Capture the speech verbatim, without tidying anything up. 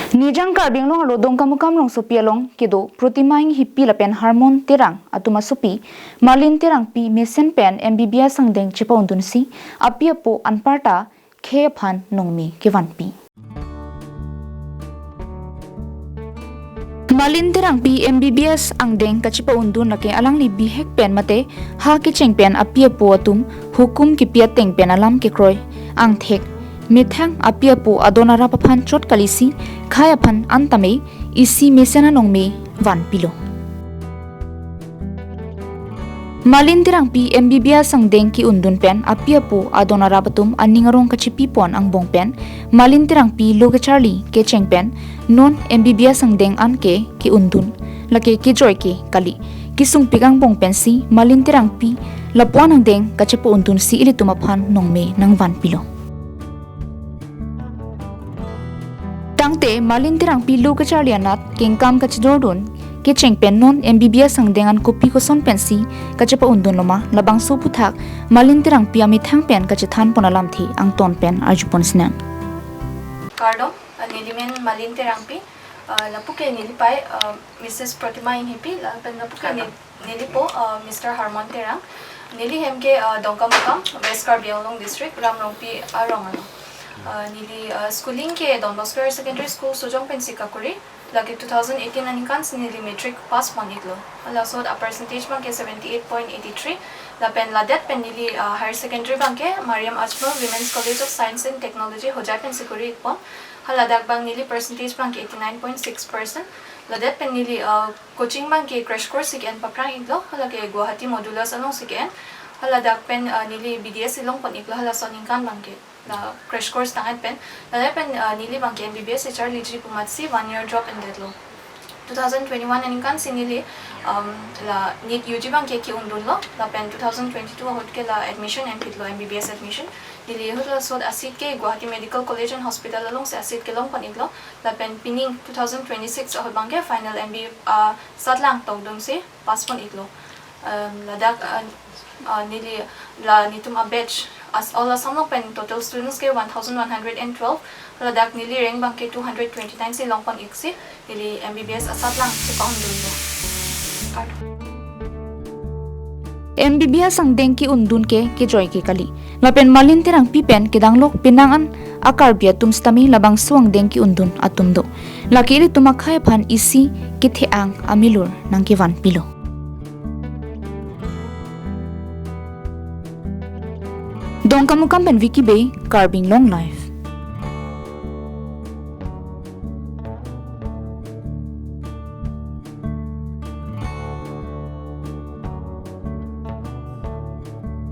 Nijang Karbi Anglong arlo Dongkamukam rongsopi along kedo Protima Enghipi lapen Harmon Terang atum asopi Malin Terangpi mesen pen M B B S angdeng chepa-undunsi api apo anparta khei aphan nongme kevanpi. Malin Terangpi M B B S angdeng kachepa-undun lake alangli bihek pen mate ha kecheng pen api apo atum hukum kipi ateng pen alam kekroi angthek methang api apo adon arap aphan chot kalisi khei aphan antame isi mesen anongme vanpilo. Malin Terangpi M B B S angdeng ke-undun pen api apo adon arap atum aning arong kachepipon angbong pen Malin Terangpi lo kecharli kecheng pen non M B B S angdeng anke ke-undun lake kejoi ke kali. Kesungpik angbong pensi Malin Terangpi lapu-an angdeng kachepa-undunsi ilitum aphan nongme nangvanpilo. Tangte Malin Terangpi lo kecharli anat kengkam kachedordun kecheng pen non M B B S angdeng an kopi koson pensi kachepa-undun loma, labangso aphuthak Malin Terangpi amethang pen kachethanpon alamthe angton pen arjupon sinang. Kardom, uh, neli men Malin Terangpi, uh, lapu ke neli pei, uh, Missus Protima Enghipi, lapen lapu ke Kardom. Ne-, neli po, uh, Mister Harmon Terang. Neli hem ke, uh, Dongkamukam, West Karbi Anglong District, Ramrongpi arong along. Uh, neli, uh, schooling ke Don Bosco Higher Secondary School, Sojong pensi kakuri. Lake two thousand eighteen aningkan si neli matric pass pon-iklo. Halaso a-percentage abangke seventy-eight point eighty-three. Lapen ladak pen neli, uh, higher secondary abangke Mariam Ajmal Women's College of Science and Technology, Hojai pensi kuri-ikpon. Haladak abang neli percentage abangke eighty-nine point six percent. Ladak pen neli, uh, coaching abangke crash course si ke-en paphrang-iklo. Halake Guwahati Modulus alongsi ke-en. Haladak pen, uh, neli B D S si longpon-iklo halaso aningkan abangke. La crash course tang-et pen. Ladak pen, uh, neli abangke M B B S kecharliji pu amatsi one year drop endetlo. Two thousand twenty-one aningkan si neli, um, la NEET U G abangke ke-undunlo. Lapen two thousand twenty-two ahut ke la admission enphitlo, M B B S admission. Neli ahut laso a-seat ke Guwahati Medical College and Hospital alongsi a-seat kelongpon-iklo. Lapen pining two thousand twenty-six ahut abangke final M B, uh, satlang tokdunsi pass pon-iklo. Um, ladak, uh, uh, neli la netum a-batch as all Assam along pen total students ke one thousand one hundred and twelve. Ladak neli rank abangke two hundred twenty-nine si longpon-iksi neli M B B S asatlang chepa-undunlo. M B B S angdeng ke-undun ke kejoi ke kali. Lapen Malin Terangpi pen kedanglok penang an a-Karbi atum sitame labangso angdeng ke-undun atum do. Lake ilitum akhei aphan isi kethe-ang amilur nangkevanpilo. Dongkamukam pen Vicky Bey, Karbi Anglong Live.